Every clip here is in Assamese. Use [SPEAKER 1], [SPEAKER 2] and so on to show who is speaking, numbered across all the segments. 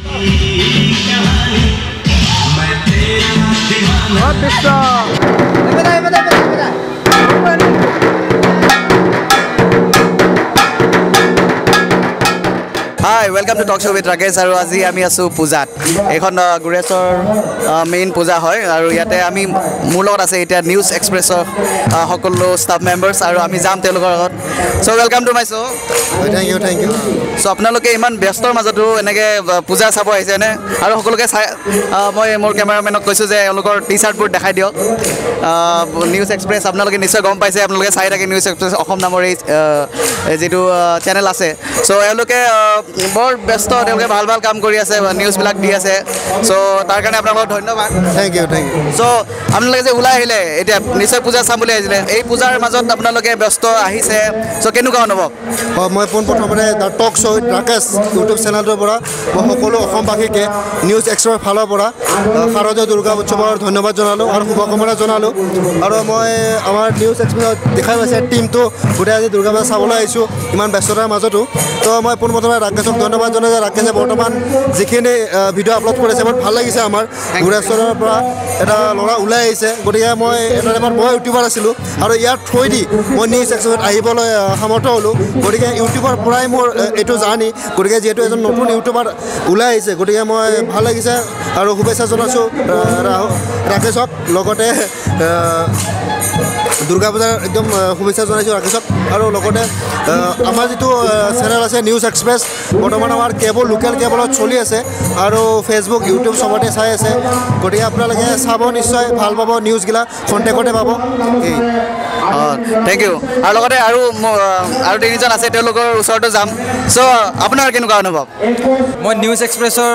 [SPEAKER 1] Hi, welcome to talk show with Rakesh. আৰু আজি আমি আছোঁ পূজাত। এইখন গোৰেশ্বৰ মেইন পূজা হয় আৰু ইয়াতে আমি মোৰ লগত আছে এতিয়া নিউজ এক্সপ্ৰেছৰ সকলো ষ্টাফ মেম্বাৰ্ছ আৰু আমি যাম তেওঁলোকৰ লগত। So welcome to my show.
[SPEAKER 2] Thank you, thank you.
[SPEAKER 1] So আপোনালোকে ইমান ব্যস্তৰ মাজতো এনেকৈ পূজা চাব আহিছেনে? আৰু সকলোকে চাই মই মোৰ কেমেৰামেনক কৈছোঁ যে এওঁলোকৰ টি চাৰ্টবোৰ দেখাই দিয়ক। নিউজ এক্সপ্ৰেছ আপোনালোকে নিশ্চয় গম পাইছে, আপোনালোকে চাই থাকে নিউজ এক্সপ্ৰেছ অসম নামৰ এই যিটো চেনেল আছে। চ' এওঁলোকে বৰ ব্যস্ত, তেওঁলোকে ভাল ভাল কাম কৰি আছে, নিউজবিলাক দি আছে। চ' তাৰ কাৰণে আপোনালোকক ধন্যবাদ।
[SPEAKER 2] Thank you, thank you.
[SPEAKER 1] So আপোনালোকে যে ওলাই আহিলে এতিয়া নিশ্চয় পূজা চাম বুলি আহিছিলে, এই পূজাৰ মাজত আপোনালোকে ব্যস্ত আহিছে, চ' কেনেকুৱা অনুভৱ?
[SPEAKER 2] হয়, মই পোনপ্ৰথমতে the talk show with Rakesh YouTube চেনেলটোৰ পৰা মই সকলো অসমবাসীকে নিউজ এক্সপ্ৰেছৰ ফালৰ পৰা শাৰদীয় দুৰ্গা উৎসৱৰ ধন্যবাদ জনালোঁ আৰু শুভকামনা জনালোঁ। আৰু মই আমাৰ নিউজ এক্সপ্ৰেছত দেখাই পাইছে টীমটো গোটেই আজি দুৰ্গা পূজা চাবলৈ আহিছোঁ ইমান ব্যস্ততাৰ মাজতো। তো মই পোনপ্ৰথমে ৰাকেশক ধন্যবাদ জনাইছোঁ। ৰাকেশে বৰ্তমান যিখিনি ভিডিঅ' আপলোড কৰিছে বহুত ভাল লাগিছে। আমাৰ গোৰেশ্বৰৰ পৰা এটা ল'ৰা ওলাই আহিছে, গতিকে মই এটা টাইমত মই ইউটিউবাৰ আছিলোঁ আৰু ইয়াৰ থ্ৰুৱেদি মই নিউজ এক্সপ্ৰেছত আহিবলৈ সামৰ্থ হ'লোঁ। গতিকে ইউটিউবৰ পৰাই মোৰ এইটো জাৰ্ণি, গতিকে যিহেতু এজন নতুন ইউটিউবাৰ ওলাই আহিছে, গতিকে মই ভাল লাগিছে আৰু শুভেচ্ছা জনাইছোঁ ৰাকেশক, লগতে দুৰ্গা পূজাৰ একদম শুভেচ্ছা জনাইছোঁ ৰাকেশক। আৰু লগতে আমাৰ যিটো চেনেল আছে নিউজ এক্সপ্ৰেছ, বৰ্তমান আমাৰ কেবল লোকেল কেবলত চলি আছে আৰু ফেচবুক ইউটিউব চবতে চাই আছে। গতিকে আপোনালোকে চাব, নিশ্চয় ভাল পাব, নিউজগিলা খন্তেকতে পাব। এই
[SPEAKER 1] thank U. আৰু লগতে আৰু আৰু তিনিজন আছে, তেওঁলোকৰ ওচৰতো যাম। চ' আপোনাৰ কেনেকুৱা অনুভৱ?
[SPEAKER 3] মই নিউজ এক্সপ্ৰেছৰ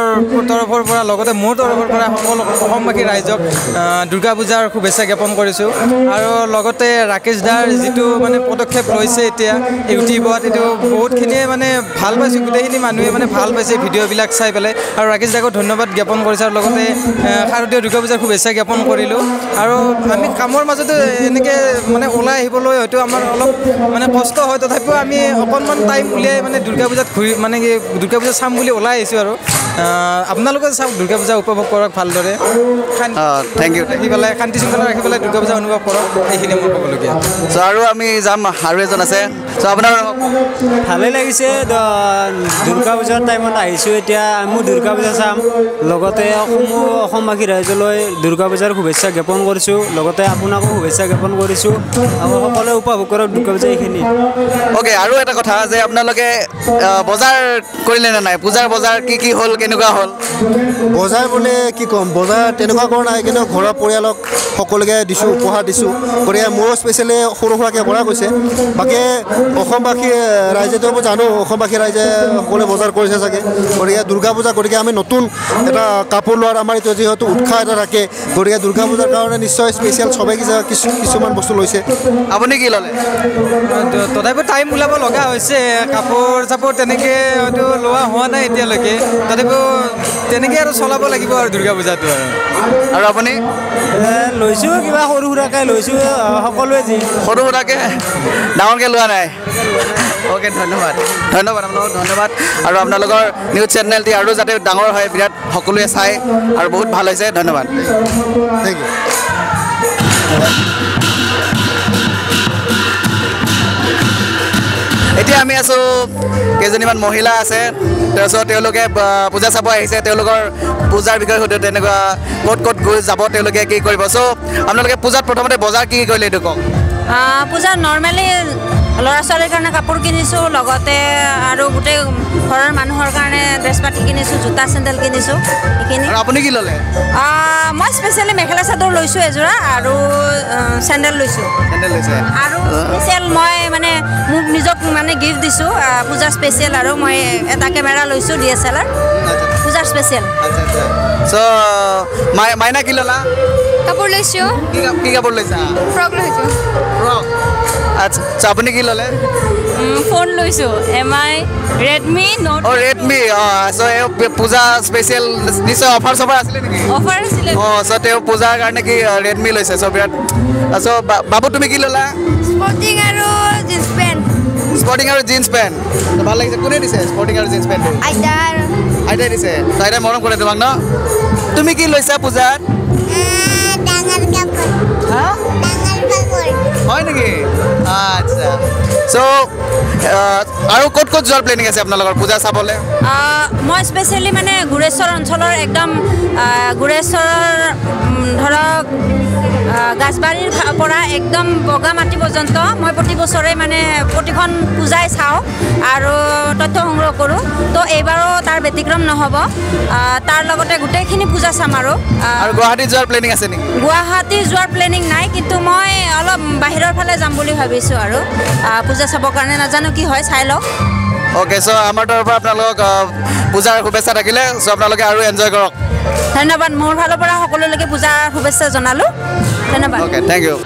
[SPEAKER 3] তৰফৰ পৰা লগতে মোৰ তৰফৰ পৰা সকলো অসমবাসী ৰাইজক দুৰ্গা পূজাৰ শুভেচ্ছা জ্ঞাপন কৰিছোঁ। আৰু লগতে ৰাকেশ দাৰ যিটো মানে পদক্ষেপ লৈছে এতিয়া ইউটিউবত, এইটো বহুতখিনিয়ে মানে ভাল পাইছোঁ, গোটেইখিনি মানুহে মানে ভাল পাইছে ভিডিঅ'বিলাক চাই পেলাই। আৰু ৰাকেশ দাকো ধন্যবাদ জ্ঞাপন কৰিছোঁ আৰু লগতে শাৰদীয় দুৰ্গা পূজাৰ শুভেচ্ছা জ্ঞাপন কৰিলোঁ। আৰু আমি কামৰ মাজতে এনেকৈ মানে ওলাই আহিবলৈ হয়তো আমাৰ অলপ মানে কষ্ট হয়, তথাপিও আমি অকণমান টাইম উলিয়াই মানে দুৰ্গা পূজাত ঘূৰি মানে কি দুৰ্গা পূজা চাম বুলি ওলাই আহিছোঁ। আৰু আপোনালোকে চাওক, দুৰ্গা পূজা উপভোগ কৰক ভালদৰে,
[SPEAKER 1] thank U
[SPEAKER 3] ৰাখি পেলাই, শান্তি শৃংখলা ৰাখি পেলাই দুৰ্গা পূজা অনুভৱ কৰক, এইখিনি মোৰ ক'বলগীয়া।
[SPEAKER 1] চ' আৰু আমি যাম, আৰু এজন আছে। চ' আপোনাৰ
[SPEAKER 4] ভালেই লাগিছে, দুৰ্গা পূজাৰ টাইমত আহিছোঁ, এতিয়া আমিও দুৰ্গা পূজা চাম, লগতে অসমবাসী ৰাইজলৈ দুৰ্গা পূজাৰ শুভেচ্ছা জ্ঞাপন কৰিছোঁ, লগতে আপোনাকো শুভেচ্ছা জ্ঞাপন কৰিছোঁ আৰু সকলোৱে উপভোগ কৰক দুৰ্গা পূজা এইখিনি।
[SPEAKER 1] অ'কে, আৰু এটা কথা যে আপোনালোকে বজাৰ কৰিলে নে নাই? পূজাৰ বজাৰ কি কি হ'ল, কেনেকুৱা হ'ল?
[SPEAKER 2] বজাৰ বুলি কি ক'ম, বজাৰ তেনেকুৱা কৰা নাই, কিন্তু ঘৰৰ পৰিয়ালক সকলোকে দিছোঁ, উপহাৰ দিছোঁ। গতিকে মোৰো স্পেচিয়েলি সৰু সুৰাকৈ কৰা গৈছে। বাকী অসমবাসী ৰাইজেতো মই জানো, অসমবাসী ৰাইজে সকলোৱে বজাৰ কৰিছে চাগে। গতিকে দুৰ্গা পূজা, গতিকে আমি নতুন এটা কাপোৰ লোৱাৰ আমাৰ এইটো যিহেতু উৎসাহ এটা থাকে, গতিকে দুৰ্গা পূজাৰ কাৰণে নিশ্চয় স্পেচিয়েল চবে কিছুমান বস্তু লৈছে।
[SPEAKER 1] আপুনি কি ল'লে?
[SPEAKER 3] তথাপিও টাইম ওলাব লগা হৈছে, কাপোৰ চাপোৰ তেনেকৈ হয়তো লোৱা হোৱা নাই এতিয়ালৈকে, তথাপিও তেনেকৈ আৰু চলাব লাগিব আৰু দুৰ্গা পূজাটো।
[SPEAKER 1] আৰু আপুনি?
[SPEAKER 4] লৈছোঁ, কিবা সৰু সুৰাকৈ লৈছোঁ, সকলোৱে যি
[SPEAKER 1] সৰু সুৰাকৈ, ডাঙৰকৈ লোৱা নাই। অ'কে, ধন্যবাদ, ধন্যবাদ আপোনালোকক, ধন্যবাদ। আৰু আপোনালোকৰ নিউজ চেনেলটি আৰু যাতে ডাঙৰ হয়, বিৰাট সকলোৱে চায় আৰু বহুত ভাল হৈছে, ধন্যবাদ।
[SPEAKER 2] Thank you.
[SPEAKER 1] এতিয়া আমি আছোঁ, কেইজনীমান মহিলা আছে, তাৰপিছত তেওঁলোকে পূজা চাব আহিছে, তেওঁলোকৰ পূজাৰ বিষয়ে সোধো, তেনেকুৱা ক'ত ক'ত গৈ যাব, তেওঁলোকে কি কৰিব। চ' আপোনালোকে পূজাত প্ৰথমতে বজাৰ কি কি কৰিলে এইটো কওক?
[SPEAKER 5] পূজাত নৰ্মেলি ল'ৰা ছোৱালীৰ কাৰণে কাপোৰ কিনিছোঁ, লগতে আৰু গোটেই ঘৰৰ মানুহৰ কাৰণে ড্ৰেছ পাতি কিনিছোঁ, জোতা চেণ্ডেল কিনিছোঁ, এইখিনি।
[SPEAKER 1] আৰু আপুনি কি ল'লে?
[SPEAKER 5] মই স্পেচিয়েলি মেখেলা চাদৰ লৈছোঁ এযোৰা আৰু চেণ্ডেল লৈছোঁ।
[SPEAKER 1] চেণ্ডেল লৈছে।
[SPEAKER 5] আৰু স্পেচিয়েল মই মানে মোক নিজক মানে গিফ্ট দিছোঁ পূজা স্পেচিয়েল, আৰু মই এটা কেমেৰা লৈছোঁ DSLR, পূজাৰ স্পেচিয়েল।
[SPEAKER 1] চ' মাইনা কি ল'লা?
[SPEAKER 6] কাপোৰ লৈছোঁ।
[SPEAKER 1] কি কাপোৰ লৈছা?
[SPEAKER 6] ফ্ৰক লৈছোঁ।
[SPEAKER 1] ফ্ৰক, আচ্ছা। চ' আপুনি কি ল'লে?
[SPEAKER 6] ফোন লৈছোঁ, MI Redmi note.
[SPEAKER 1] অঁ, ৰেডমি। অঁ, চ' এই পূজা স্পেচিয়েল নিশ্চয় অফাৰ চফাৰ আছিলে নেকি?
[SPEAKER 6] অফাৰ আছিলে।
[SPEAKER 1] অঁ, চ' তেওঁ পূজাৰ কাৰণে কি ৰেডমি লৈছে। চ' বিৰাট। চ' বাবু তুমি কি ল'লা?
[SPEAKER 6] স্পৰ্টিং আৰু জিন্স পেণ্ট।
[SPEAKER 1] স্পৰ্টিং আৰু জিন্স পেণ্ট ভাল লাগিছে। কোনে দিছে স্পৰ্টিং আৰু জিন্স পেণ্টটো?
[SPEAKER 6] আইতাৰ।
[SPEAKER 1] আইতাই দিছে। আইতাই মৰম কৰে তোমাক ন? তুমি কি লৈছা পূজাত? হয় নেকি? আচ্ছা। চ' আৰু ক'ত ক'ত যোৱাৰ প্লেনিং আছে আপোনালোকৰ পূজা চাবলৈ?
[SPEAKER 5] মই স্পেচিয়েলি মানে গোৰেশ্বৰ অঞ্চলৰ একদম গোৰেশ্বৰৰ ধৰক গাছবাৰীৰ পৰা একদম বগামাটি পৰ্যন্ত মই প্ৰতি বছৰে মানে প্ৰতিখন পূজাই চাওঁ আৰু তথ্য সংগ্ৰহ কৰোঁ। তো এইবাৰো তাৰ ব্যতিক্ৰম নহ'ব। তাৰ লগতে গোটেইখিনি পূজা চাম। আৰু
[SPEAKER 1] গুৱাহাটী যোৱাৰ প্লেনিং আছে নেকি?
[SPEAKER 5] গুৱাহাটী যোৱাৰ প্লেনিং নাই, কিন্তু মই অলপ বাহিৰৰ ফালে যাম বুলি ভাবিছোঁ আৰু পূজা চাবৰ কাৰণে। নাজানো কি হয়, চাই লওক।
[SPEAKER 1] অ'কে, চ' আমাৰ তৰফৰ পৰা আপোনালোক পূজাৰ শুভেচ্ছা থাকিলে। চ' আপোনালোকে আৰু এনজয় কৰক।
[SPEAKER 5] ধন্যবাদ। মোৰ ফালৰ পৰা সকলোলৈকে পূজাৰ শুভেচ্ছা জনালোঁ। ধন্যবাদ।
[SPEAKER 1] Okay, thank you.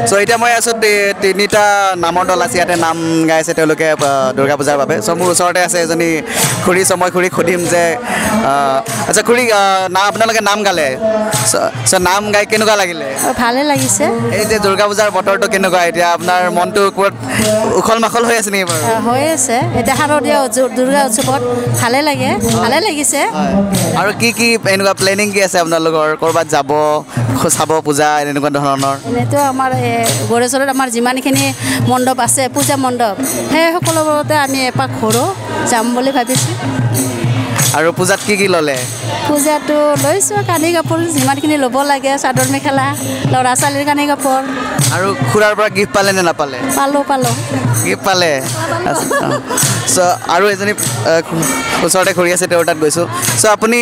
[SPEAKER 1] চ' এতিয়া মই আছোঁ তিনিটা নামৰ দল আছে ইয়াতে, নাম গাইছে তেওঁলোকে দুৰ্গা পূজাৰ বাবে। চ' মোৰ ওচৰতে আছে এজনী খুৰী। চ' মই খুৰীক সুধিম যে আচ্ছা খুৰী, না আপোনালোকে নাম গালে, চ' নাম গাই কেনেকুৱা লাগিলে?
[SPEAKER 7] ভালে লাগিছে।
[SPEAKER 1] এই যে দুৰ্গা পূজাৰ বতৰটো কেনেকুৱা এতিয়া, আপোনাৰ মনটো ক'ত উখল মাখল হৈ আছে নেকি বাৰু?
[SPEAKER 7] হৈ আছে। এতিয়া শাৰদীয় দুৰ্গা উৎসৱত ভালে লাগে, ভালে লাগিছে।
[SPEAKER 1] আৰু কি কি এনেকুৱা প্লেনিং কি আছে আপোনালোকৰ? ক'ৰবাত যাব চাব পূজা এনেকুৱা ধৰণৰ?
[SPEAKER 7] এনেইতো আমাৰ গোৰেশ্বৰত আমাৰ যিমানখিনি মণ্ডপ আছে পূজা মণ্ডপ, সেই সকলোবোৰতে আমি এপাক ঘূৰোঁ, যাম বুলি ভাবিছোঁ।
[SPEAKER 1] আৰু পূজাত কি কি ল'লে?
[SPEAKER 7] পূজাটো লৈছোঁ কানি কাপোৰ যিমানখিনি ল'ব লাগে, চাদৰ মেখেলা, ল'ৰা ছোৱালীৰ কানি কাপোৰ।
[SPEAKER 1] আৰু খুৰাৰ পৰা গিফ্ট পালে নে নাপালে?
[SPEAKER 7] পালোঁ পালোঁ,
[SPEAKER 1] গিফ্ট পালে। চ' আৰু এজনী ওচৰতে খুৰী আছে, তেওঁৰ তাত গৈছোঁ। চ' আপুনি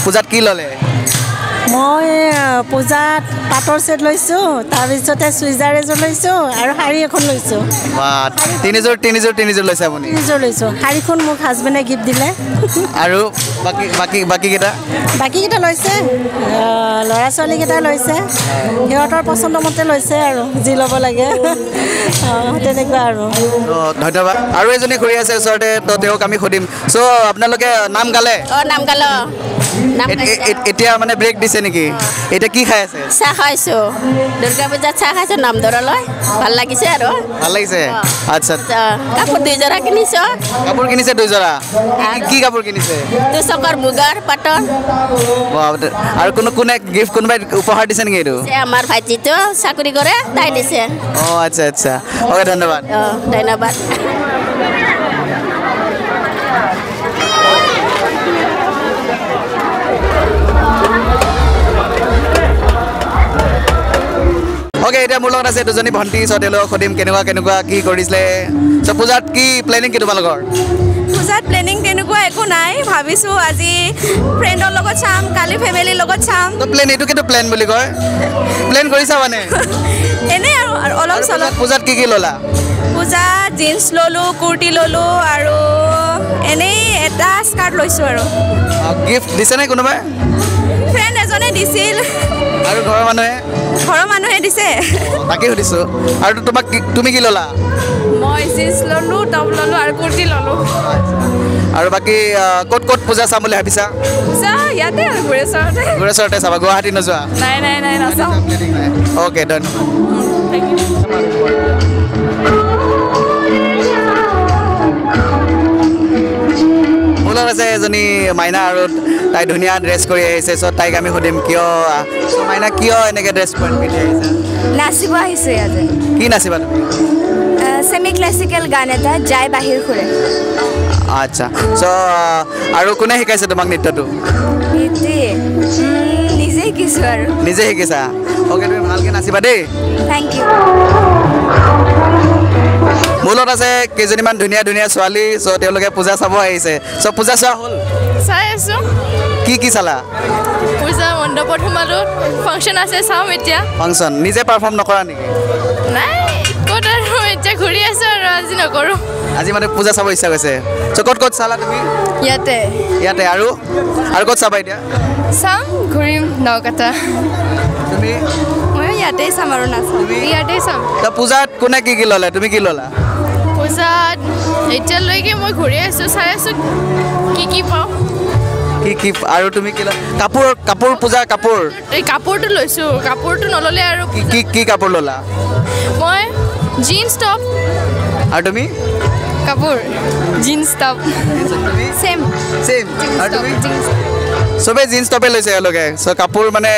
[SPEAKER 1] পূজাত কি ল'লে?
[SPEAKER 8] মই পূজাত পাটৰ ছেট লৈছোঁ, তাৰপিছতে চুইজাৰ এযোৰ লৈছোঁ আৰু শাৰী এখন লৈছোঁ।
[SPEAKER 1] তিনিযোৰ তিনিযোৰ তিনিযোৰ লৈছে আপুনি?
[SPEAKER 8] তিনিযোৰ লৈছোঁ। শাৰীখন মোক হাজবেণ্ডে গিফ্ট দিলে।
[SPEAKER 1] আৰু বাকী বাকী বাকীকেইটা?
[SPEAKER 8] বাকীকেইটা লৈছে ল'ৰা ছোৱালীকেইটা লৈছে, সিহঁতৰ পচন্দ মতে লৈছে আৰু যি ল'ব লাগে তেনেকুৱা আৰু।
[SPEAKER 1] ধন্যবাদ। আৰু এজনী খুৰী আছে ওচৰতে, তো তেওঁক আমি সুধিম। চ' আপোনালোকে নাম গালে?
[SPEAKER 9] অঁ, নাম গালোঁ।
[SPEAKER 1] এতিয়া মানে ব্ৰেক দিছে নেকি? এতিয়া কি খাই আছে?
[SPEAKER 9] চাহ খাইছোঁ, দুৰ্গা পূজাত চাহ খাইছোঁ নাম ধৰলৈ, ভাল লাগিছে। আৰু
[SPEAKER 1] ভাল লাগিছে? আচ্ছা।
[SPEAKER 9] কাপোৰ দুইযোৰা কিনিছোঁ।
[SPEAKER 1] কাপোৰ কিনিছে দুইযোৰা? কি কাপোৰ কিনিছে?
[SPEAKER 9] দুচকৰ মুগাৰ পাটৰ।
[SPEAKER 1] আৰু কোনো কোনে গিফ্ট কোনোবাই উপহাৰ দিছে নেকি? এইটো
[SPEAKER 9] আমাৰ ভাইটিটো চাকৰি কৰে, তাই দিছে।
[SPEAKER 1] অঁ, আচ্ছা আচ্ছা, অ'কে, ধন্যবাদ।
[SPEAKER 9] অঁ, ধন্যবাদ।
[SPEAKER 1] অ'কে, এতিয়া মোৰ লগত আছে দুজনী ভণ্টি। চ' তেওঁলোকক সুধিম কেনেকুৱা কেনেকুৱা কি কৰিছিলে। চ' পূজাত কি প্লেনিং কি তোমালোকৰ?
[SPEAKER 6] পূজাত প্লেনিং তেনেকুৱা একো নাই, ভাবিছোঁ আজি ফ্ৰেণ্ডৰ লগত চাম, কালি ফেমিলিৰ লগত চাম।
[SPEAKER 1] প্লেন এইটোকেতো প্লেন বুলি কয়। প্লেন কৰিছা মানে?
[SPEAKER 6] এনেই আৰু অলপ চলপ।
[SPEAKER 1] পূজাত কি কি ল'লা?
[SPEAKER 6] পূজাত জিন্স ল'লোঁ, কুৰ্তি ল'লোঁ আৰু এনেই এটা স্কাৰ্ট লৈছোঁ। আৰু
[SPEAKER 1] গিফ্ট দিছেনে কোনোবাই?
[SPEAKER 6] ফ্ৰেণ্ড এজনে দিছিল।
[SPEAKER 1] আৰু ঘৰৰ মানুহে?
[SPEAKER 6] ঘৰৰ মানুহে দিছে।
[SPEAKER 1] তাকে সুধিছোঁ। আৰু তোমাক তুমি কি ল'লা?
[SPEAKER 6] মই জিন্স ল'লোঁ, টপ ল'লোঁ আৰু কুৰ্তি ল'লোঁ।
[SPEAKER 1] আৰু বাকী ক'ত ক'ত পূজা চাম বুলি ভাবিছা?
[SPEAKER 6] পূজা ইয়াতে আৰু গোৰেশ্বৰতে।
[SPEAKER 1] গোৰেশ্বৰতে চাবা, গুৱাহাটী নোযোৱা?
[SPEAKER 6] নাই নাই নাই, নাচাওঁ।
[SPEAKER 1] অ'কে, ধন্যবাদ।
[SPEAKER 6] Thank you.
[SPEAKER 1] মোৰ লগত আছে এজনী মাইনা আৰু তাই ধুনীয়া ড্ৰেছ কৰি আহিছে। চ' তাইক আমি সুধিম কিয়, মাইনা কিয় এনেকৈ ড্ৰেছ পিন্ধি আহিছা?
[SPEAKER 10] নাচিব আহিছোঁ ইয়াতে।
[SPEAKER 1] কি নাচিবা তুমি?
[SPEAKER 10] ছেমি ক্লাছিকেল গান এটা, যাই বাহিৰ সুৰে।
[SPEAKER 1] আচ্ছা। চ' আৰু কোনে শিকাইছে তোমাক নৃত্যটো?
[SPEAKER 10] নিজে শিকিছোঁ আৰু।
[SPEAKER 1] নিজে শিকিছা? অ'কে, তুমি ভালকৈ নাচিবা দেই।
[SPEAKER 10] Thank you.
[SPEAKER 1] মোৰ লগত আছে কেইজনীমান ধুনীয়া ধুনীয়া ছোৱালী। চ' তেওঁলোকে পূজা চাব আহিছে। চ' পূজা চোৱা হ'ল?
[SPEAKER 6] চাই আছোঁ।
[SPEAKER 1] কি কি চালা?
[SPEAKER 6] পূজা মণ্ডপত সোমালোঁ, ফাংচন আছে চাম এতিয়া।
[SPEAKER 1] ফাংচন নিজে পাৰফৰ্ম নকৰা নেকি?
[SPEAKER 6] নাই, ক'ত আৰু, এতিয়া ঘূৰি আছোঁ আৰু, আজি নকৰোঁ।
[SPEAKER 1] আজি মানে পূজা চাব ইচ্ছা গৈছে। চ' ক'ত ক'ত চালা তুমি?
[SPEAKER 6] ইয়াতে।
[SPEAKER 1] ইয়াতে। আৰু আৰু ক'ত চাবা এতিয়া?
[SPEAKER 6] চাম, ঘূৰিম নাওকাটা।
[SPEAKER 1] তুমি?
[SPEAKER 6] ময়ো ইয়াতেই চাম আৰু নাচাম। ইয়াতেই চাম।
[SPEAKER 1] পূজাত কোনে কি কি ল'লে? তুমি কি ল'লা?
[SPEAKER 6] পূজাত এতিয়ালৈকে মই ঘূৰি আছোঁ, চাই আছোঁ কি কি পাওঁ।
[SPEAKER 1] কি কি আৰু তুমি কি কাপোৰ কাপোৰ পূজা কাপোৰ
[SPEAKER 6] এই কাপোৰটো লৈছোঁ, কাপোৰটো নল'লে আৰু
[SPEAKER 1] কি কি কাপোৰ ল'লা?
[SPEAKER 6] মই জিন্স টপ। আৰু
[SPEAKER 1] তুমি?
[SPEAKER 6] কাপোৰ জিন্স টপ। চেম
[SPEAKER 1] চেম। আৰু তুমি? চবেই জিন্স টপে লৈছে এওঁলোকে। চ' কাপোৰ মানে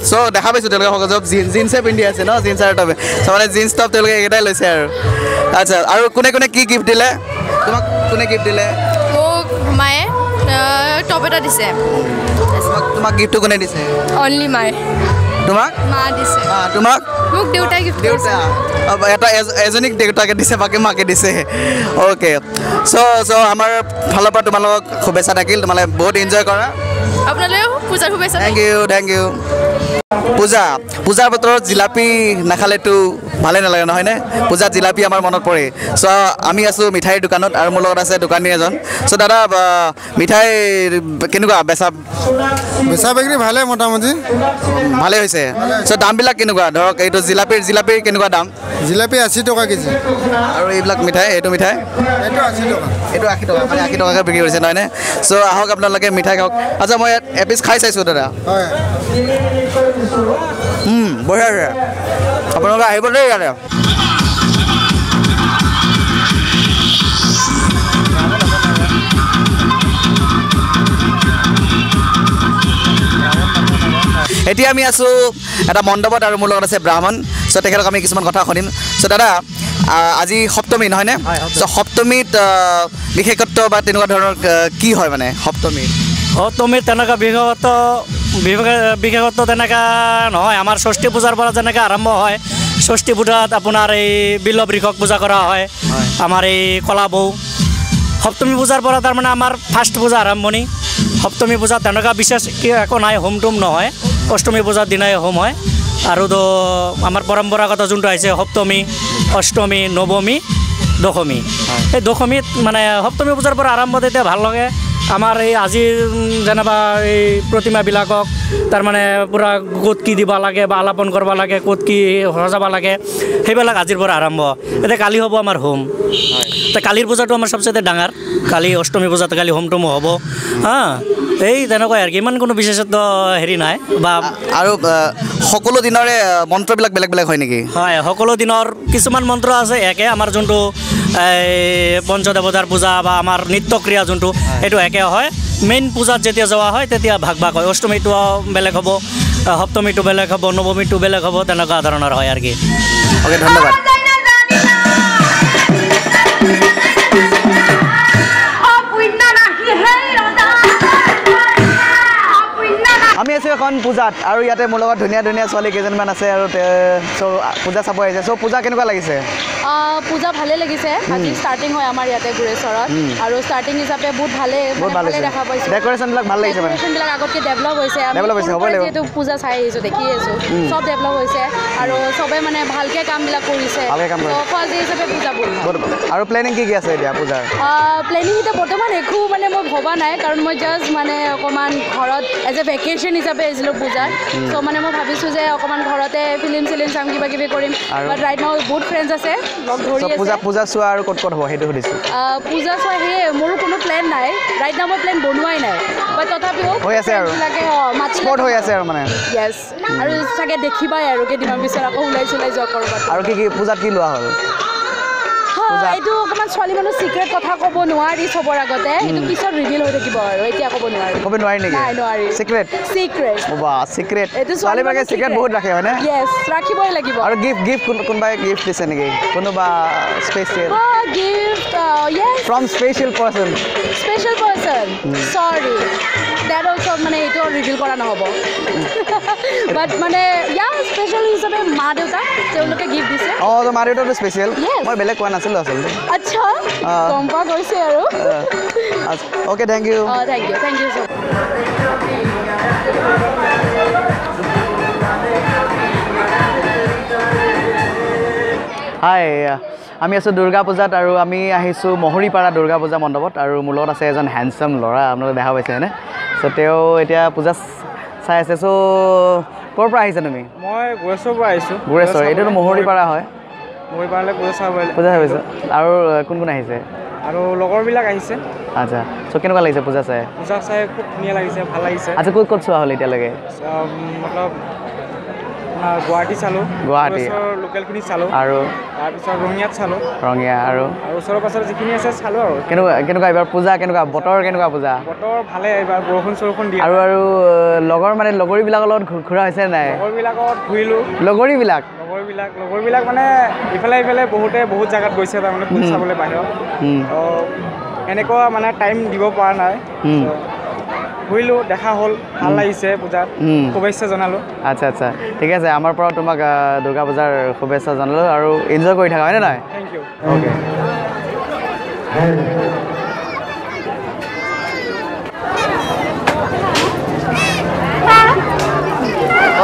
[SPEAKER 1] চ' দেখা পাইছোঁ তেওঁলোকে চব জিন্সে পিন্ধি আছে ন, জিন্স আৰু টপে। চ' মানে জিন্স টপ তেওঁলোকে এইকেইটাই লৈছে আৰু। আচ্ছা, আৰু কোনে কোনে কি গিফ্ট দিলে তোমাক? কোনে গিফ্ট দিলে?
[SPEAKER 6] মোক মায়ে টপ এটা দিছে।
[SPEAKER 1] তোমাক গিফ্টটো কোনে দিছে?
[SPEAKER 6] অনলি মায়ে।
[SPEAKER 1] তোমাক?
[SPEAKER 6] মা দিছে।
[SPEAKER 1] তোমাক?
[SPEAKER 6] মোক দেউতাই গিফ্ট
[SPEAKER 1] দেউতা এটা এজনীক দেউতাকে দিছে, বাকী মাকে দিছে। অ'কে, চ' চ' আমাৰ ফালৰ পৰা তোমালোকক শুভেচ্ছা থাকিল, তোমালোকে বহুত এনজয় কৰা।
[SPEAKER 6] আপোনালোকেও পূজাৰ শুভেচ্ছা।
[SPEAKER 1] Thank you, thank you. পূজা পূজাৰ বতৰত জিলাপি নাখালেতো ভালেই নালাগে নহয়নে? পূজাত জিলাপি আমাৰ মনত পৰে। চ' আমি আছোঁ মিঠাইৰ দোকানত আৰু মোৰ লগত আছে দোকানী এজন। চ' দাদা, মিঠাই কেনেকুৱা বেচা?
[SPEAKER 2] বেচা বিক্ৰী ভালেই, মোটামুটি
[SPEAKER 1] ভালেই হৈছে। চ' দামবিলাক কেনেকুৱা? ধৰক এইটো জিলাপিৰ জিলাপিৰ কেনেকুৱা দাম?
[SPEAKER 2] জিলাপি 80 টকা কেজি।
[SPEAKER 1] আৰু এইবিলাক মিঠাই, এইটো মিঠাই
[SPEAKER 2] এইটো 80 টকা।
[SPEAKER 1] এইটো 80 টকা, মানে 80 টকাকৈ বিক্ৰী কৰিছে নহয়নে? চ' আহক আপোনালোকে মিঠাই খাওক। আচ্ছা, মই ইয়াত এপিচ খাই চাইছোঁ দাদা।
[SPEAKER 2] হয়,
[SPEAKER 1] বঢ়িয়া বঢ়িয়া। আপোনালোকে আহিব দেই ইয়াতে। এতিয়া আমি আছোঁ এটা মণ্ডপত আৰু মোৰ লগত আছে ব্ৰাহ্মণ। চ' তেখেতক আমি কিছুমান কথা সুধিম। চ' দাদা, আজি সপ্তমী নহয়নে? চ' সপ্তমীত বিশেষত্ব বা তেনেকুৱা ধৰণৰ কি হয় মানে সপ্তমীত?
[SPEAKER 11] সপ্তমীত তেনেকুৱা বিশেষত্ব তেনেকুৱা নহয়। আমাৰ ষষ্ঠী পূজাৰ পৰা যেনেকৈ আৰম্ভ হয়, ষষ্ঠী পূজাত আপোনাৰ এই বিল্ল বৃক্ষক পূজা কৰা হয়, আমাৰ এই কলা বৌ। সপ্তমী পূজাৰ পৰা তাৰমানে আমাৰ ফাৰ্ষ্ট পূজা আৰম্ভণি। সপ্তমী পূজাত তেনেকুৱা বিশেষ একো নাই, হোম টোম নহয়। অষ্টমী পূজাৰ দিনাই হোম হয়। আৰু তো আমাৰ পৰম্পৰাগত যোনটো আহিছে সপ্তমী, অষ্টমী, নৱমী, দশমী। এই দশমীত মানে সপ্তমী পূজাৰ পৰা আৰম্ভ তেতিয়া ভাল লাগে। আমাৰ এই আজি যেনিবা এই প্ৰতিমাবিলাকক তাৰমানে পূৰা ক'ত কি দিব লাগে বা আলাপন কৰিব লাগে, ক'ত কি সজাব লাগে, সেইবিলাক আজিৰ পৰা আৰম্ভ। এতিয়া কালি হ'ব আমাৰ হোম। এতিয়া কালিৰ পূজাটো আমাৰ চবচে ডাঙৰ। কালি অষ্টমী পূজাত কালি হোম টোমো হ'ব। হা, এই তেনেকুৱাই আৰু ইমান কোনো বিশেষত্ব হেৰি নাই। বা
[SPEAKER 1] আৰু সকলো দিনৰে মন্ত্ৰবিলাক বেলেগ বেলেগ হয় নেকি?
[SPEAKER 11] হয়, সকলো দিনৰ কিছুমান মন্ত্ৰ আছে একে। আমাৰ যোনটো এই পঞ্চদেৱতাৰ পূজা বা আমাৰ নিত্যক্ৰিয়া যোনটো, সেইটো একে হয়। মেইন পূজাত যেতিয়া যোৱা হয় তেতিয়া ভাগ ভাগ হয়। অষ্টমীটো বেলেগ হ'ব, সপ্তমীটো বেলেগ হ'ব, নৱমীটো বেলেগ হ'ব, তেনেকুৱা ধৰণৰ হয় আৰু কি।
[SPEAKER 1] অ'কে, ধন্যবাদ। আমি আছোঁ এখন পূজাত আৰু ইয়াতে মোৰ লগত ধুনীয়া ধুনীয়া ছোৱালী কেইজনমান আছে আৰু চ' পূজা চাব আহিছে। চ' পূজা কেনেকুৱা লাগিছে?
[SPEAKER 12] পূজা ভালে লাগিছে। আজি ষ্টাৰ্টিং হয় আমাৰ ইয়াতে গোৰেশ্বৰত আৰু ষ্টাৰ্টিং হিচাপে বহুত ভালে ভালে দেখা পাইছোঁ।
[SPEAKER 1] ডেক'ৰেশ্যনবিলাক ভাল লাগিছে, মানে
[SPEAKER 12] ডেক'ৰেশ্যনবিলাক আগতকৈ ডেভেলপ হৈছে। যিহেতু পূজা চাই আহিছোঁ, দেখি আছোঁ চব ডেভেলপ হৈছে আৰু চবে মানে ভালকৈ কামবিলাক কৰিছে। ফাৰ্ষ্ট ডে হিচাপে পূজা বহুত।
[SPEAKER 1] আৰু প্লেনিং কি কি আছে এতিয়া পূজাৰ?
[SPEAKER 12] প্লেনিং এতিয়া বৰ্তমান একো মানে মই ভবা নাই, কাৰণ মই জাষ্ট মানে অকণমান ঘৰত এজ এ ভেকেশ্যন হিচাপে আহিছিলোঁ পূজাত। চ' মানে মই ভাবিছোঁ যে অকণমান ঘৰতে ফিল্ম চিলিম চাম, কিবা কিবি কৰিম। বাট ৰাইট now বহুত ফ্ৰেণ্ডছ আছে লগ ধৰি আছে।
[SPEAKER 1] পূজা চোৱা আৰু ক'ত ক'ত হ'ব সেইটো সুধিছোঁ।
[SPEAKER 12] পূজা চোৱা সেয়ে মোৰো কোনো প্লেন নাই ৰাইট now, মই প্লেন বনোৱাই নাই। বাট তথাপিও
[SPEAKER 1] হৈ আছে আৰু স্পট হৈ আছে আৰু মানে
[SPEAKER 12] য়েছ। আৰু চাগে দেখিবাই আৰু কেইদিনমান পিছত আকৌ ওলাই চোলাই যোৱা ক'ৰবাত।
[SPEAKER 1] আৰু কি কি পূজাত কি লোৱা হ'ল?
[SPEAKER 12] এইটো অকণমান ছোৱালী মানুহ চিক্ৰেট কথা ক'ব নোৱাৰি চবৰ আগতে, সেইটো পিছত ৰিভিল হৈ থাকিব আৰু এতিয়া ক'ব নোৱাৰি।
[SPEAKER 1] ক'ব নোৱাৰি নেকি?
[SPEAKER 12] নাই, নোৱাৰি।
[SPEAKER 1] চিক্ৰেট?
[SPEAKER 12] চিক্ৰেট।
[SPEAKER 1] বাহ, চিক্ৰেট। এইটো ছোৱালীবিলাকে চিক্ৰেট বহুত ৰাখে হয়নে?
[SPEAKER 12] য়েছ, ৰাখিবই লাগিব।
[SPEAKER 1] আৰু গিফ্ট, গিফ্ট কোনোবাই গিফ্ট দিছে নেকি? কোনোবা special
[SPEAKER 12] gift? Yes,
[SPEAKER 1] from special person.
[SPEAKER 12] Special person, sorry that also মানে এইটো ৰিভিল কৰা নহ'ব। বাট মানে ইয়া স্পেচিয়েল হিচাপে মা দেউতা তেওঁলোকে গিফ্ট দিছে।
[SPEAKER 1] অঁ, মা দেউতাটো স্পেচিয়েল, মই বেলেগ কোৱা নাছিলোঁ আচলতে।
[SPEAKER 12] আচ্ছা, গম পোৱা গৈছে আৰু।
[SPEAKER 1] Okay, thank you.
[SPEAKER 12] অঁ, thank you, thank you so.
[SPEAKER 1] Hi, আমি আছোঁ দুৰ্গা পূজাত আৰু আমি আহিছোঁ মহৰিপাৰা দুৰ্গা পূজা মণ্ডপত আৰু মোৰ লগত আছে এজন হেণ্ডচাম ল'ৰা, আপোনালোকে দেখা পাইছে হয়নে? চ' তেওঁ এতিয়া পূজা চাই আছে। চ' ক'ৰ পৰা আহিছা তুমি?
[SPEAKER 13] মই গোৰেশ্বৰৰ পৰা আহিছোঁ।
[SPEAKER 1] গোৰেশ্বৰ, এইটোতো মহৰিপাৰা হয়।
[SPEAKER 13] বগৰীপাৰালৈ পূজা চাব।
[SPEAKER 1] পূজা চাব আহিছে। আৰু কোন কোন আহিছে?
[SPEAKER 13] আৰু লগৰবিলাক আহিছে।
[SPEAKER 1] আচ্ছা, চ' কেনেকুৱা লাগিছে পূজা চাই?
[SPEAKER 13] পূজা চাই খুব ধুনীয়া লাগিছে, ভাল লাগিছে।
[SPEAKER 1] আচ্ছা, ক'ত ক'ত চোৱা হ'ল এতিয়ালৈকে?
[SPEAKER 13] মতলব গুৱাহাটী চালোঁ,
[SPEAKER 1] গুৱাহাটী
[SPEAKER 13] লোকেলখিনি চালোঁ,
[SPEAKER 1] আৰু
[SPEAKER 13] তাৰপিছত ৰঙিয়াত চালোঁ,
[SPEAKER 1] ৰঙিয়া আৰু
[SPEAKER 13] ওচৰৰ পাছৰ যিখিনি আছে চালোঁ। আৰু
[SPEAKER 1] কেনেকুৱা কেনেকুৱা এইবাৰ পূজা, কেনেকুৱা বতৰ, কেনেকুৱা পূজা?
[SPEAKER 13] বতৰ ভালে এইবাৰ, বৰষুণ চৰষুণ দিয়ে।
[SPEAKER 1] আৰু আৰু লগৰ মানে লগৰীবিলাকৰ লগত ঘূৰা হৈছে নাই?
[SPEAKER 13] লগৰবিলাকত ঘূৰিলোঁ।
[SPEAKER 1] লগৰীবিলাক
[SPEAKER 13] লগৰবিলাক মানে ইফালে ইফালে বহুতে বহুত জেগাত গৈছে, তাৰমানে পূজা চাবলৈ বাহিৰত। এনেকুৱা মানে টাইম দিব পৰা নাই। ঘূৰিলোঁ, দেখা হ'ল, ভাল লাগিছে পূজাত, শুভেচ্ছা জনালোঁ।
[SPEAKER 1] আচ্ছা আচ্ছা, ঠিক আছে। আমাৰ পৰাও তোমাক দুৰ্গা পূজাৰ শুভেচ্ছা জনালোঁ আৰু এনজয় কৰি থাকা, হয়নে নহয়?
[SPEAKER 13] Thank you.
[SPEAKER 1] Okay.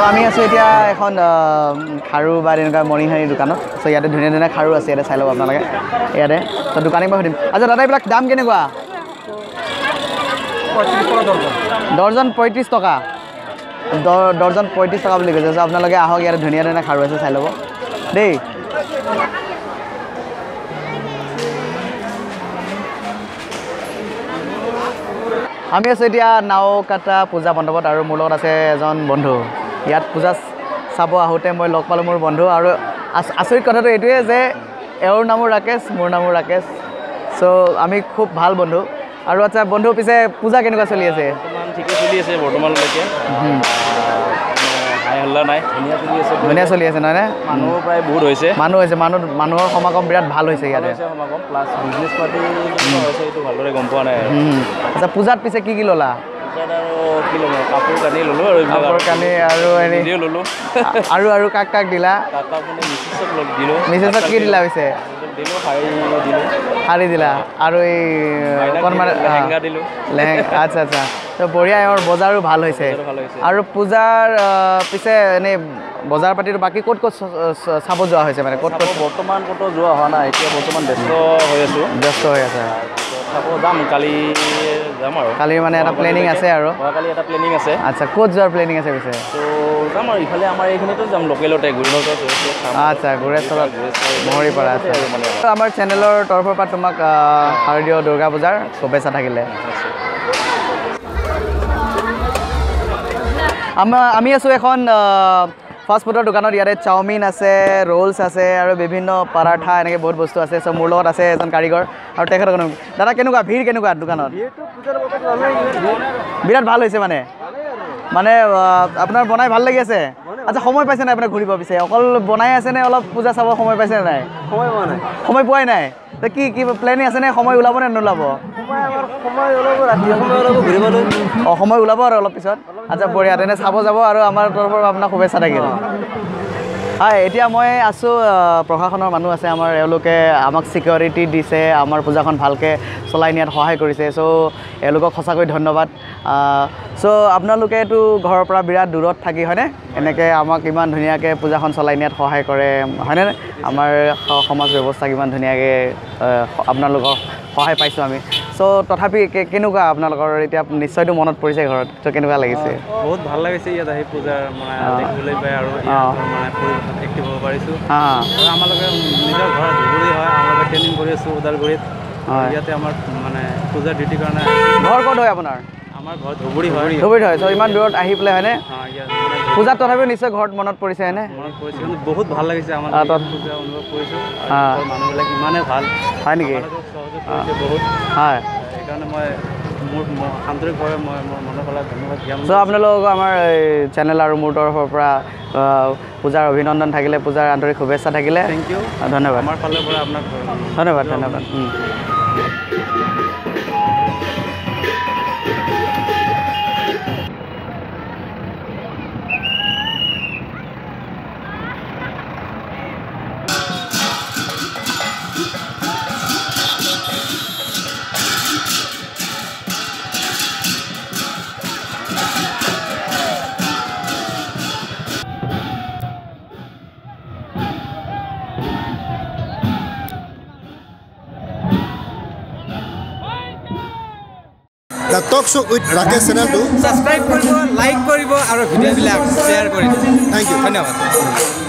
[SPEAKER 1] আমি আছোঁ এতিয়া এখন খাৰু বা তেনেকুৱা মণিহাৰী দোকানত। চ' ইয়াতে ধুনীয়া ধুনীয়া খাৰু আছে, ইয়াতে চাই ল'ব আপোনালোকে ইয়াতে। ত' দোকানীক মই সুধিম। আচ্ছা দাদা, এইবিলাক দাম কেনেকুৱা? ডৰ্জন 35 টকা। ডৰ্জন 35 টকা বুলি কৈছে। চ' আপোনালোকে আহক, ইয়াতে ধুনীয়া ধুনীয়া খাৰু আছে, চাই ল'ব দেই। আমি আছোঁ এতিয়া নাওকাটা পূজা মণ্ডপত আৰু মোৰ লগত আছে এজন বন্ধু। ইয়াত পূজা চাব আহোঁতে মই লগ পালোঁ মোৰ বন্ধু। আৰু আচৰিত কথাটো এইটোৱে যে এওঁৰ নামো ৰাকেশ, মোৰ নামো ৰাকেশ। চ' আমি খুব ভাল বন্ধু। আৰু আচ্ছা বন্ধু, পিছে পূজা কেনেকুৱা চলি আছে?
[SPEAKER 14] বৰ্তমান ঠিকে চলি আছে বৰ্তমানলৈকে, হাই হাল্লা নাই, ধুনীয়া চলি আছে।
[SPEAKER 1] ধুনীয়া চলি আছে নহয়নে?
[SPEAKER 14] মানুহ প্ৰায় বহুত হৈছে,
[SPEAKER 1] মানুহ হৈছে, মানুহৰ সমাগম বিৰাট ভাল হৈছে ইয়াতে।
[SPEAKER 14] সমাগম প্লাছ বিজনেছ পাৰ্টি হৈছে, এইটো ভালদৰে গম পোৱা নাই।
[SPEAKER 1] আচ্ছা, পূজাত পিছে কি কি ল'লা?
[SPEAKER 14] পূজাত আৰু কি ল'লো, কাপোৰ কানি ল'লোঁ, আৰু
[SPEAKER 1] কাপোৰ কানি আৰু
[SPEAKER 14] নিজেও ল'লোঁ।
[SPEAKER 1] আৰু আৰু কাক কাক দিলা?
[SPEAKER 14] কাক কাক মানে মিছেছক দিলোঁ।
[SPEAKER 1] মিছেছক কি দিলা পিছে?
[SPEAKER 14] দিলোঁ শাৰী দিলোঁ।
[SPEAKER 1] শাৰী দিলা আৰু এই অকণমান
[SPEAKER 14] লেহেংগা দিলোঁ।
[SPEAKER 1] লেহেংগা, আচ্ছা আচ্ছা। তো বঢ়িয়া, এওঁৰ বজাৰো ভাল হৈছে। আৰু পূজাৰ পিছে এনেই বজাৰ পাতিটো বাকী ক'ত ক'ত চাব যোৱা হৈছে? মানে ক'ত ক'ত?
[SPEAKER 14] বৰ্তমান ক'তো যোৱা হোৱা নাই, এতিয়া বৰ্তমান ব্যস্ত হৈ আছোঁ।
[SPEAKER 1] ব্যস্ত হৈ আছে।
[SPEAKER 14] চাব যাম, কালি যাম। আৰু
[SPEAKER 1] কালি মানে এটা প্লেনিং আছে? আৰু
[SPEAKER 14] কালি এটা প্লেনিং আছে।
[SPEAKER 1] আচ্ছা, ক'ত যোৱাৰ প্লেনিং আছে পিছে?
[SPEAKER 14] তো যাম আৰু ইফালে আমাৰ এইখিনিতো যাম, লোকেলতে গুৰেশ্বৰত।
[SPEAKER 1] আচ্ছা, গুৰেশ্বৰত, মহৰিপাৰা। আচ্ছা, আমাৰ চেনেলৰ তৰফৰ পৰা তোমাক শাৰদীয় দুৰ্গা পূজাৰ শুভেচ্ছা থাকিলে। আমি আছোঁ এখন ফাষ্ট ফুডৰ দোকানত। ইয়াতে চাওমিন আছে, ৰোলছ আছে আৰু বিভিন্ন পৰাঠা, এনেকৈ বহুত বস্তু আছে। চ' মোৰ লগত আছে এজন কাৰিকৰ আৰু তেখেতক। দাদা, কেনেকুৱা ভিৰ, কেনেকুৱা দোকানত? বিৰাট ভাল হৈছে মানে, মানে আপোনাৰ বনাই ভাল লাগি আছে। আচ্ছা, সময় পাইছে নাই আপোনাৰ ঘূৰিব? পিছে অকল বনাই আছেনে অলপ পূজা চাব সময় পাইছে নাই?
[SPEAKER 4] সময় পোৱা নাই।
[SPEAKER 1] সময় পোৱাই নাই। তো কি কি প্লেনিং আছেনে? সময় ওলাব নে নোলাব? অঁ, সময় ওলাব আৰু অলপ পিছত। আচ্ছা, বঢ়িয়া, তেনে চাব যাব আৰু আমাৰ তৰফৰ আপোনাক শুভেচ্ছা থাকিল। হয়, এতিয়া মই আছোঁ, প্ৰশাসনৰ মানুহ আছে আমাৰ, এওঁলোকে আমাক ছিকিউৰিটি দিছে, আমাৰ পূজাখন ভালকৈ চলাই নিয়াত সহায় কৰিছে। চ' এওঁলোকক সঁচাকৈ ধন্যবাদ। চ' আপোনালোকেতো ঘৰৰ পৰা বিৰাট দূৰত থাকি হয়নে এনেকৈ আমাক ইমান ধুনীয়াকৈ পূজাখন চলাই নিয়াত সহায় কৰে হয়নে? আমাৰ সমাজ ব্যৱস্থাক ইমান ধুনীয়াকৈ আপোনালোকৰ সহায় পাইছোঁ আমি। চ' তথাপি কেনেকুৱা আপোনালোকৰ এতিয়া নিশ্চয়তো মনত পৰিছে ঘৰত, ত' কেনেকুৱা লাগিছে?
[SPEAKER 15] বহুত ভাল লাগিছে ইয়াত আহি পূজাৰ মানে দেখিবলৈ পাই আৰু মানে পৰিৱেশত এক্টিভ হ'ব পাৰিছোঁ। আৰু আমালোকে নিজৰ ঘৰ ধুবুৰী হয়, আমালোকে ট্ৰেইনিং কৰি আছোঁ ওদালগুৰিত। ইয়াতে আমাৰ মানে পূজাৰ ডিউটিৰ কাৰণে।
[SPEAKER 1] ঘৰ ক'ত হয় আপোনাৰ?
[SPEAKER 15] আমাৰ ঘৰ ধুবুৰী হয়।
[SPEAKER 1] ধুবুৰীত হয়। চ' ইমান দূৰত আহি পেলাই হয়নে পূজাত, তথাপিও নিশ্চয় ঘৰত মনত পৰিছে হয়নে?
[SPEAKER 15] মনত পৰিছে, কিন্তু বহুত ভাল লাগিছে আমাৰ পূজা অনুভৱ কৰিছোঁ। মানুহবিলাক ইমানেই ভাল
[SPEAKER 1] হয় নেকি?
[SPEAKER 15] সহযোগ কৰিছে বহুত।
[SPEAKER 1] হয়,
[SPEAKER 15] সেইকাৰণে মই মোৰ আন্তৰিকভাৱে মই মোৰ মনৰ পৰা ধন্যবাদ জ্ঞাপন।
[SPEAKER 1] চ' আপোনালোক আমাৰ এই চেনেল আৰু মোৰ তৰফৰ পৰা পূজাৰ অভিনন্দন থাকিলে, পূজাৰ আন্তৰিক শুভেচ্ছা থাকিলে।
[SPEAKER 15] Thank you,
[SPEAKER 1] ধন্যবাদ।
[SPEAKER 15] আমাৰ ফালৰ পৰা আপোনাক
[SPEAKER 1] ধন্যবাদ। ধন্যবাদ।
[SPEAKER 2] The talk show with Rakesh চেনেলটো
[SPEAKER 3] ছাবস্ক্ৰাইব কৰিব, লাইক কৰিব আৰু ভিডিঅ'বিলাক শ্বেয়াৰ কৰিব।
[SPEAKER 2] Thank you,
[SPEAKER 3] ধন্যবাদ।